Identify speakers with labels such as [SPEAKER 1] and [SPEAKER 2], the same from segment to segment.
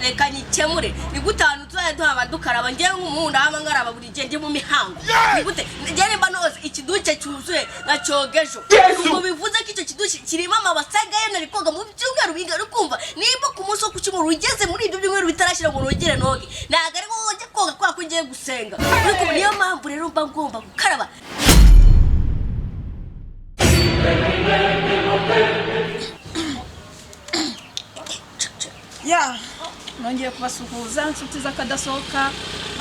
[SPEAKER 1] Reka nyikemure. Ni gute ahantu tuzajya duhaba dukaraba? Ngewe nk'umuhungu ndahaba nkaraba buri gihe ndi mu mihango. Ni gute njye nimba noze ikiduke cyuzuye nkacyoga ejo, ubwo bivuze ko icyo kiduke kirimo amabase angahe nari koga mu byumweru bingana? Uri kumva, nimba ku munsi wo ku cyumweru ugeze muri ibyo byumweru bitarashyira ngo nongere noge, ntabwo ari wowe ujya koga kubera ko ngiye gusenga. Uri kumva, niyo mpamvu rero mba ngomba gukaraba.
[SPEAKER 2] Ya, nongeye kubasuhuza, inshuti z'akadasohoka,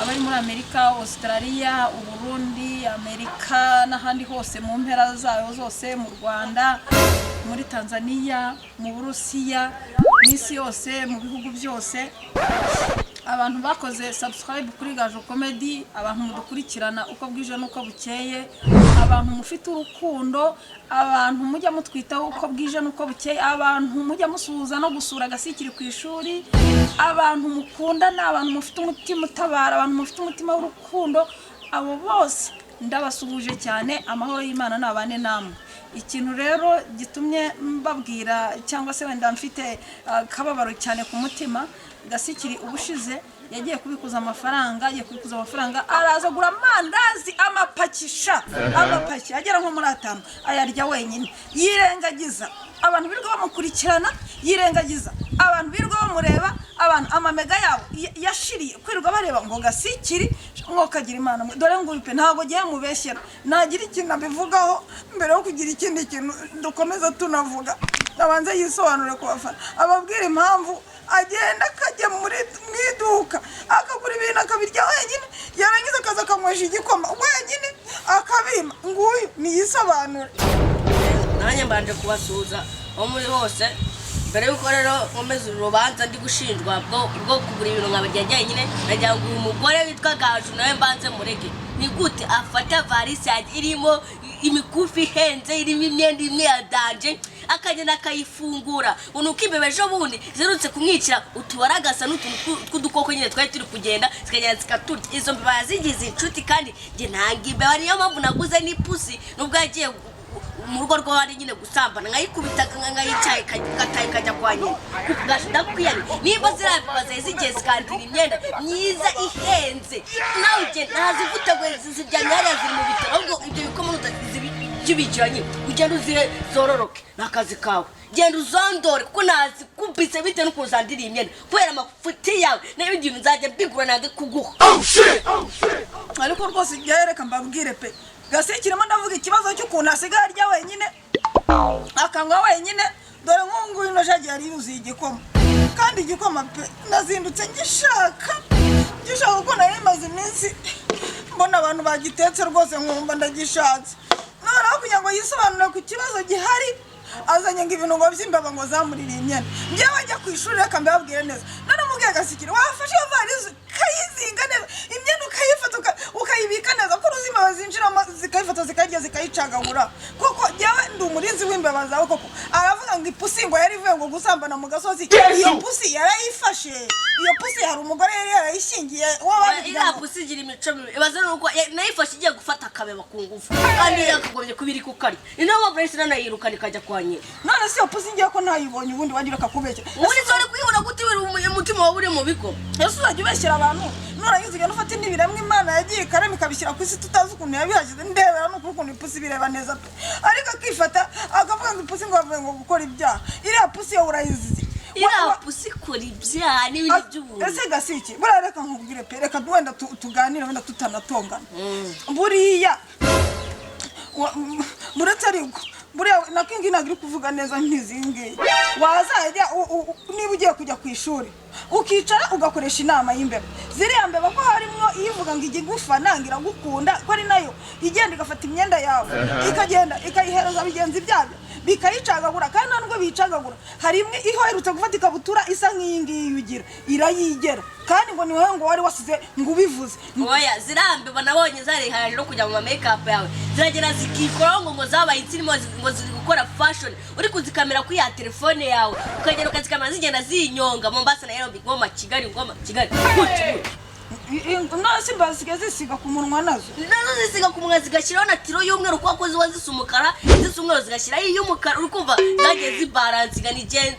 [SPEAKER 2] abari muri Amerika, Australia, Uburundi, Amerika n'ahandi hose mu mpera zayo zose, mu Rwanda, muri Tanzania, mu Burusiya, mu isi yose, mu bihugu byose, abantu bakoze subscribe kuri Gaju Comedy, abantu mudukurikirana uko bwije n'uko bukeye, abantu mufite urukundo, abantu mujya mutwitaho uko bwije n'uko bukeye, abantu mujya musuhuza no gusura Agasikiri ku ishuri, abantu mukundana, abantu mufite umutima utabara, abantu mufite umutima w'urukundo, abo bose ndabasuhuje cyane. Amahoro y'Imana nabane namwe. Ikintu rero gitumye mbabwira, cyangwa se wenda mfite akababaro cyane ku mutima, Gasikiri ubushize yagiye kubikuza amafaranga, agiye kubikuza amafaranga, araza agura amandazi, amapakisha amapaki agera nko muri atanu, ayarya wenyine, yirengagiza abantu birirwa bamukurikirana, yirengagiza abantu birirwa bamureba, abantu amamega yabo yashiriye kwirirwa bareba ngo Gasikiri mwokagira Imana mwe. Dore nguyu pe, ntabwo ngiye mubeshyera, nagira ikintu abivugaho mbere yo kugira ikindi kintu dukomeza tunavuga, abanze yisobanure ku bafana, ababwire impamvu agenda akajya muri mu iduka akagura ibintu akabirya wenyine, yarangiza akaza akanywesha igikoma wenyine, akabima. Nguyu niyisobanure.
[SPEAKER 1] Nanjye mbanje kubasuhuza aho muri hose. Mbere y'uko rero nkomeza uru rubanza ndi gushinjwa bwo kugura ibintu nkabirya njyenyine, nagira ngo uyu mugore witwa Gaju nawe mbanze murege. Ni gute afata varisi yanjye irimo imikufi ihenze, irimo imyenda imwe ya danger, akagenda akayifungura, ngo ni uko imbeba ejo bundi ziherutse kumwicira utubaragasa n'utuntu tw'udukoko nyine twari turi kugenda, zikagenda zikaturya? Izo mbeba yazigize inshuti, kandi njye nanga imbeba. Niyo mpamvu naguze n'ipusi, nubwo yagiye mu rugo rw'abandi nyine gusambana, nkayikubita, nkayicaye, ikataha ikajya kwa nyina. Ndakwiyamye, nimba ziriya mbeba zari zigiye zikandira imyenda myiza ihenze, nawe ugenda ntazivutaguye, ziryamye hariya, ziri mu bitaro. Ahubwo ibyo bikoma by'ibikira nyine, ugenda uzihe zororoke, ni akazi kawe. Genda uzondore, kuko nazikubise bitewe n'ukuntu zandiriye imyenda kubera amafuti yawe n'ibindi bintu nzajya mbigura nange kuguha.
[SPEAKER 2] Ariko rwose njyewe reka mbabwire pe, Gasikirimo ndavuga ikibazo cy'ukuntu asigaye arya wenyine, akanywa wenyine. Dore nk'ubu nguyu ino jagi yari yuzuye igikoma, kandi igikoma pe nazindutse ngishaka, ngishaka, kuko nari maze iminsi mbona abantu bagitetse, rwose nkumva ndagishatse. Noneho kugira ngo yisobanure ku kibazo gihari, azanye ngo ibintu ngo by'imbeba ngo zamuririye imyenda. Njyewe ajya ku ishuri, reka mbibabwire neza. None mubwiye: "Gasikiri, wafashe iyo varize ukayizinga neza, imyenda ukayifata ukayibika neza, ko uruzi imbeba zinjiramo zikayifata, zikayirya, zikayicagagura? Kuko njyewe ndi umurinzi w'imbeba zawe koko." Aravuga ngo ipusi ngo yari ivuye ngo gusambana mu gasozi. Iyo pusi yarayifashe. Iyo pusi hari umugore yari yarayishingiye w'abandi kugira
[SPEAKER 1] Iriya
[SPEAKER 2] ngo
[SPEAKER 1] pusi igira imico mibi. Ibaze nuko nayifashe igiye gufata akabeba ku ngufu, kandi yakagombye kuba iri kukarya. Ni nayo mpamvu nahise nanayirukana ikajya kwa nyina.
[SPEAKER 2] None si iyo pusi ngiye ko ntayibonye ubundi wagira akakubeshya?
[SPEAKER 1] Ubundi se wari kuyibona gute umutima wawe uri mu bigo?
[SPEAKER 2] Ese uzajya ubeshyera abantu, nurangiza ugenda ufata n'ibiremwa Imana yagiye ikarema ikabishyira ku isi tutazi ukuntu yabihashyize? Ndebera n'ukuri ukuntu ipusi bireba neza pe, ariko akifata akavuga ngo ipusi ngo bavuye ngo gukora ibyaha. Iriya pusi yo urayizi?
[SPEAKER 1] Iriya pusi ikora ibyaha n'ibindi by'ubuntu.
[SPEAKER 2] Ese Gasiki, buriya reka nkubwire pe, reka wenda tuganire, wenda tutanatongana. Buriya buretse, ariko buriya nako iyi ngiyi ntabwo iri kuvuga neza nk'izi ngiyi. Wazajya niba ugiye kujya ku ishuri, ukicara ugakoresha inama y'imbeba, ziriya mbeba, ko harimo ivuga ngo ijya igufana, ngo iragukunda, ko ari nayo igenda igafata imyenda yawe, ikagenda ikayihereza bigenzi byabyo bikayicagagura, kandi nta nubwo biyicagagura. Hari imwe iherutse gufata ikabutura isa nk'iyi ngiyi ugira, irayigera, kandi ngo ni wowe ngo wari wasize ngo ubivuze.
[SPEAKER 1] Oya, ziriya mbeba nabonye zarihaje no kujya mu ma make-up yawe, ziragera zikikoraho ngo zabaye insirimu, ngo ziri gukora fashion. Uri kuzikamera kuri ya telefone yawe, ukagenda ukazikamera zigenda zinyonga Mombasa, Nairobi, Ngoma, Kigali, Ngoma, Kigali, gutyo gutyo.
[SPEAKER 2] None se imbeba zisigaye zisiga ku munwa nazo?
[SPEAKER 1] Nazo zisiga ku munwa, zigashyiraho na tiro y'umweru, kubera ko ziba zisa umukara, zisa umweru zigashyiraho iy'umukara. Uri kumva zagiye zibaransinga,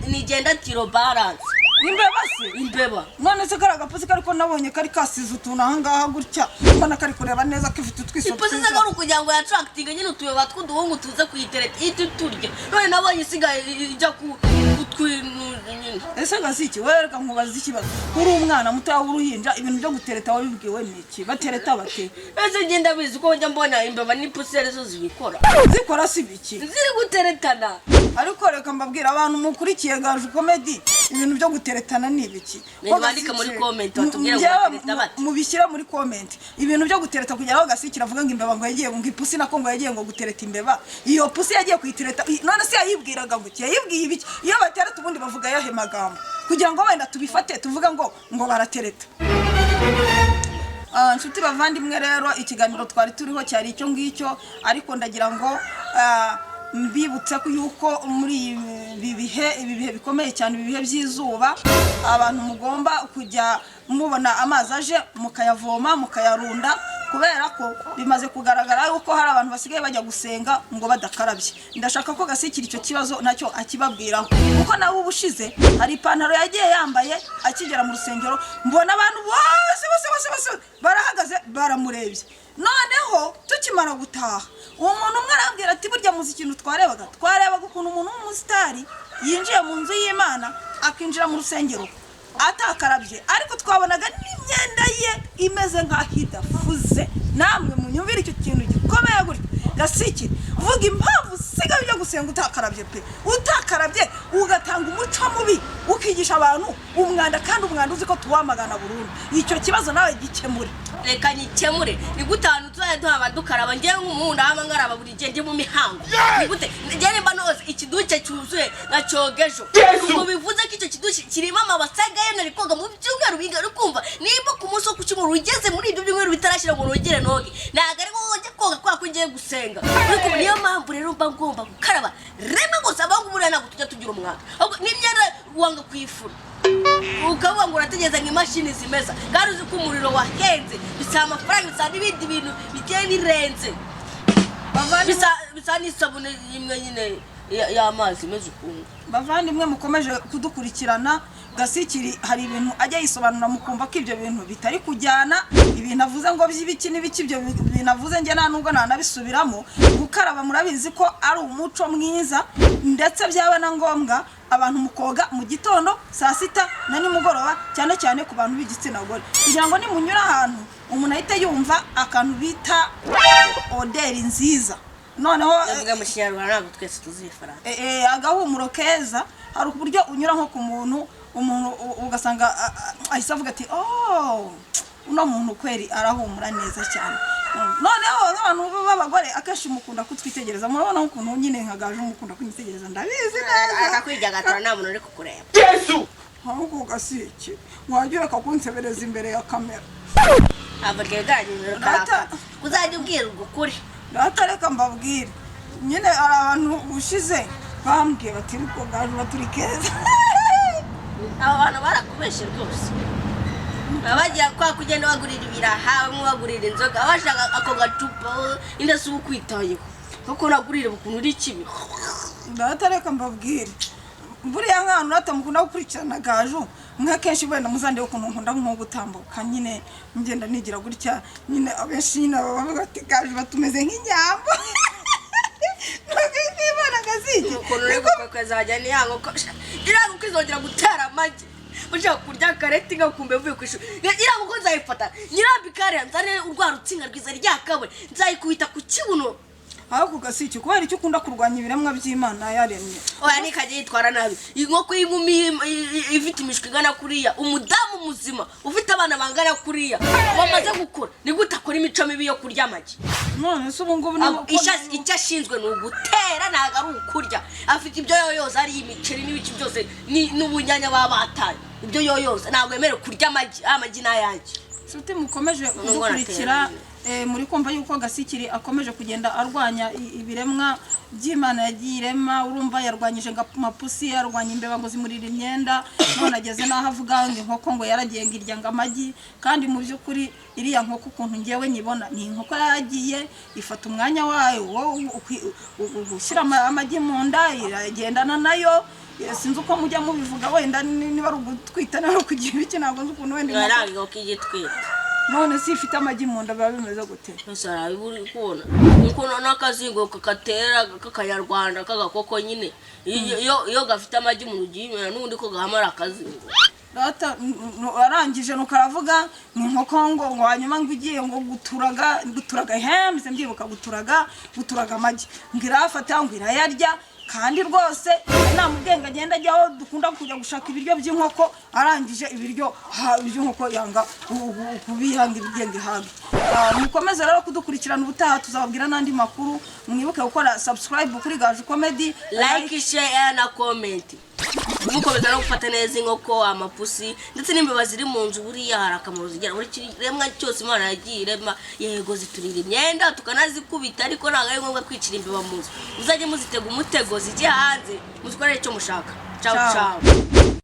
[SPEAKER 1] nigenda tiro balance.
[SPEAKER 2] Imbeba se?
[SPEAKER 1] Imbeba.
[SPEAKER 2] None se kari agapusi kari ko nabonye kari kasize utuntu ahangaha gutya, mbona kari kureba neza, kifite utwiso
[SPEAKER 1] Ipusi se
[SPEAKER 2] twiza.
[SPEAKER 1] ko ari ukugira ngo yatractinge nyine utubeba tw'uduhungu tuze kuyitereta ihita iturya. None nabonye isigaye ijya ku kutwinu nyine.
[SPEAKER 2] Ese Gasiki, wowe reka nkubaze ikibazo. Uri umwana mutoya w'uruhinja, ibintu byo gutereta wabibwiwe n'iki? Batereta bate?
[SPEAKER 1] Ese ngenda bizi ko njya mbona imbeba n'ipusi arizo zibikora.
[SPEAKER 2] Zikora si biki?
[SPEAKER 1] Ziri guteretana.
[SPEAKER 2] Ariko reka mbabwira abantu mukurikiye Gaju Comedy, ibintu byo guteretana ni ibiki?
[SPEAKER 1] Ni bandike muri comment batubwire ngo batereta bate.
[SPEAKER 2] Mubishyire muri comment ibintu byo gutereta, kugira aho Gasikira avuga ngo imbeba ngo yagiye, ngo ipusi nako ngo yagiye ngo gutereta imbeba. Iyo pusi yagiye kuyitereta, none se yayibwiraga ngo iki? Yayibwiye ibiki? Iyo batereta ubundi bavuga ayahe magambo kugira ngo wenda tubifate tuvuga ngo baratereta? Nshuti bavandimwe rero, ikiganiro twari turiho cyari icyo ngicyo, ariko ndagira ngo mbibutse ko yuko muri ibi bihe, ibi bihe bikomeye cyane, ibi bihe by'izuba, abantu mugomba kujya mubona amazi aje mukayavoma mukayarunda, kubera ko bimaze kugaragara yuko hari abantu basigaye bajya gusenga ngo badakarabye. Ndashaka ko Gasikira icyo kibazo nacyo akibabwiraho, kuko nawe ubushize hari ipantaro yagiye yambaye, akigera mu rusengero mbona abantu bose bose bose bose barahagaze baramurebye. Noneho tukimara gutaha, uwo muntu umwe arambwira ati: "Burya muzi ikintu twarebaga? Twarebaga ukuntu umuntu w'umusitari yinjiye mu nzu y'Imana, akinjira mu rusengero atakarabye, ariko twabonaga n'imyenda ye imeze nk'aho idafuze." Namwe munyumvire icyo kintu gikomeye gutya. Gasikire, vuga impamvu usigaye ujya gusenga utakarabye pe, utakarabye, ugatanga umuco mubi, ukigisha abantu umwanda, kandi umwanda uzi ko tuwamagana burundu. Icyo kibazo nawe gikemure.
[SPEAKER 1] Reka nyikemure. Ni gute ahantu tuzajya duhaba dukaraba? Ngewe nk'umuhungu ndahaba nkaraba buri gihe ndi mu mihango. Ni gute ngewe nimba noze ikiduke cyuzuye nka cyogejo, ubwo bivuze ko icyo kiduke kirimo amabase angahe nari koga mu byumweru bingana? Uri kumva, nimba ku munsi wo ku cyumweru ugeze muri ibyo byumweru bitarashyira ngo nongere noge, ntabwo ari wowe njya koga kubera ko ngiye gusenga. Uri kumva, niyo mpamvu rero mba ngomba gukaraba rimwe gusa. Abahungu buriya ntabwo tujya tugira umwanda, ahubwo n'imyenda wanga kuyifura, ukavuga ngo urategereza ngo imashini zimesa, kandi uzi ko umuriro wahenze, bisaba amafaranga, bisaba n'ibindi bintu bigiye birenze. Bisa n'isabune imwe nyine y'amazi imeze ukuntu.
[SPEAKER 2] Bavandimwe mukomeje kudukurikirana, Gasikiri hari ibintu ajya yisobanura mukumva ko ibyo bintu bitari kujyana. Ibintu avuze ngo by'ibiki n'ibiki, ibyo bintu avuze njye nta nubwo nanabisubiramo. Gukaraba murabizi ko ari umuco mwiza, ndetse byaba na ngombwa abantu mukoga mu gitondo, saa sita na nimugoroba, cyane cyane ku bantu b'igitsina gore, kugira ngo nimunyura ahantu umuntu ahite yumva akantu bita odeur nziza. Noneho
[SPEAKER 1] Ndavuga mu Kinyarwanda, ntabwo twese tuzi Igifaransa.
[SPEAKER 2] Agahumuro keza. Hari uburyo unyura nko ku muntu, umuntu ugasanga ahise avuga ati: "Oh, uno muntu kweri arahumura neza cyane." Noneho nk'abantu b'abagore akenshi mukunda kutwitegereza, murabona nk'ukuntu nyine nka Gaju mukunda kunyitegereza, ndabizi neza.
[SPEAKER 1] Akakwirya nta muntu uri kukureba.
[SPEAKER 2] Ahubwo Gasiki, wajya ureka kunsebereza imbere ya kamera.
[SPEAKER 1] Ntabwo rwegeranye.
[SPEAKER 2] Data.
[SPEAKER 1] Uzajya ubwirwa ukuri.
[SPEAKER 2] Data, reka mbabwire nyine, hari abantu ushize bambwiye bati: "Ariko Gaju baturi keza."
[SPEAKER 1] Aba bantu barakubeshe rwose. Baba bagira kwa kugenda bagurira ibiraha, bamwe bagurira inzoga, bashaka ako gacupa. Inde si ukwitayeho kuko nagurira ukuntu uri kibi.
[SPEAKER 2] Data, reka mbabwire, buriya nk'ahantu rata mukunda gukurikirana Gaju, nka kenshi wenda muzandebe ukuntu nkunda nko gutambuka nyine, ngenda nigira gutya nyine, abenshi nyine baba bavuga bati: "Gaju batumeze nk'inyambo." Imana, Gaziki.
[SPEAKER 1] Ukuntu uri gukokeza ni ya nkoko, iriya nkoko izongera gutera amagi. Ushaka kurya kareti ngakumbe mvuye ku ishuri, iriya nkoko nzayifata nyirambika hariya, nzane urwa rutsinga rwiza ryakabure, nzayikubita ku kibuno.
[SPEAKER 2] Ariko Gasiki, kubera icyo ukunda kurwanya ibiremwa by'Imana yaremye?
[SPEAKER 1] Oya, ntikajya yitwara nabi. Inkoko y'inkumi ifite imishwi ingana kuriya, umudamu muzima ufite abana bangana kuriya wamaze gukura, ni gute akora imico mibi yo kurya amagi?
[SPEAKER 2] None se ubu ngubu ni
[SPEAKER 1] Icyo ashinzwe ni ugutera, ntabwo ari ukurya. Afite ibyo yoyoza, ari imiceri n'ibiki byose n'ubunyanya baba bataye, ibyo yoyoza. Ntabwo yemerewe kurya amagi. Amagi ni ayanjye.
[SPEAKER 2] Nshuti mukomeje kudukurikira, muri kumva yuko Gasikiri akomeje kugenda arwanya ibiremwa by'Imana yagiye irema. Urumva yarwanyije ngo amapusi, yarwanya imbeba ngo zimurira imyenda, none ageze n'aho avuga ngo inkoko ngo yaragiye ngo irya ngo amagi. Kandi mu by'ukuri iriya nkoko ukuntu ngewe nyibona, ni inkoko yaragiye ifata umwanya wayo wo gushyira amagi mu nda, iragendana nayo. Sinzi uko mujya mubivuga, wenda niba ari ugutwita, niba ari ukugira ibiki, ntabwo nzi ukuntu wenda inkoko.
[SPEAKER 1] Ngaranga inkoko igitwita.
[SPEAKER 2] None si ifite amagi mu nda, biba bimeze gute?
[SPEAKER 1] Byose uri kubona nkuko n'akazingo kakatera k'akanyarwanda k'agakoko nyine, iyo gafite amagi mu rugi, n'ubundi ko gahamara akazingo.
[SPEAKER 2] Data arangije nuko aravuga ni inkoko ngo hanyuma ngo igiye ngo guturaga hemze, mbyibuka guturaga amagi, ngo irafata ngo irayarya. Kandi rwose namubwiye ngo agende ajya aho dukunda kujya gushaka ibiryo by'inkoko, arangije ibiryo by'inkoko yanga kubihanga ibiryo ngo ihage. Mukomeze rero kudukurikirana, ubutaha tuzababwira n'andi makuru. Mwibuke gukora subscribe kuri Gaju Comedy.
[SPEAKER 1] Like, share na comment. Mukomeza no gufata neza inkoko, amapusi ndetse n'imbeba ziri mu nzu. Buriya hari akamaro zigira. Buri kiremwa cyose Imana yagiye irema, yego ziturira imyenda tukanazikubita, ariko ntabwo ari ngombwa kwicira imbeba mu nzu. Muzajye muzitega umutego zijye hanze, muzikorere icyo mushaka. Ciao.
[SPEAKER 2] Ciao.
[SPEAKER 1] Ciao.